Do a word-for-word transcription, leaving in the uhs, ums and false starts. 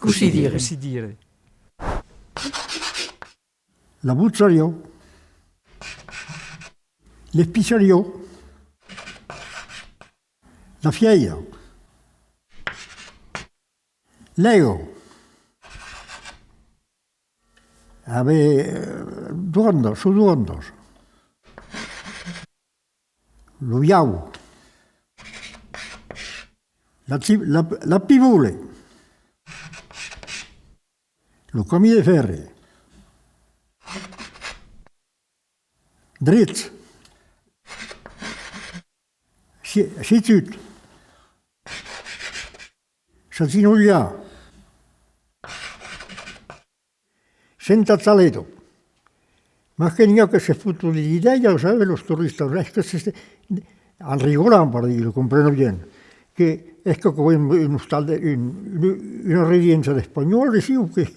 Cossí dire? Cossí dire? La bochariá. L'espichariá. La fièira. L'aiga. Aver, eh, dorandas, son dorandas. Lo viau. La chi-, la, la pivola. Lo camin de fèrre. Drech. Si-, sichut. S'agenolhar. Senta chaleta. Mas que n'i a que se foton de l'idèia, sabes, los toristas, es que se, se, en rigolant, per dire, lo compreno bien, que es que, qu'avèm un ostal de, un, un, una residéncia d'espanhòls, aicí, o que,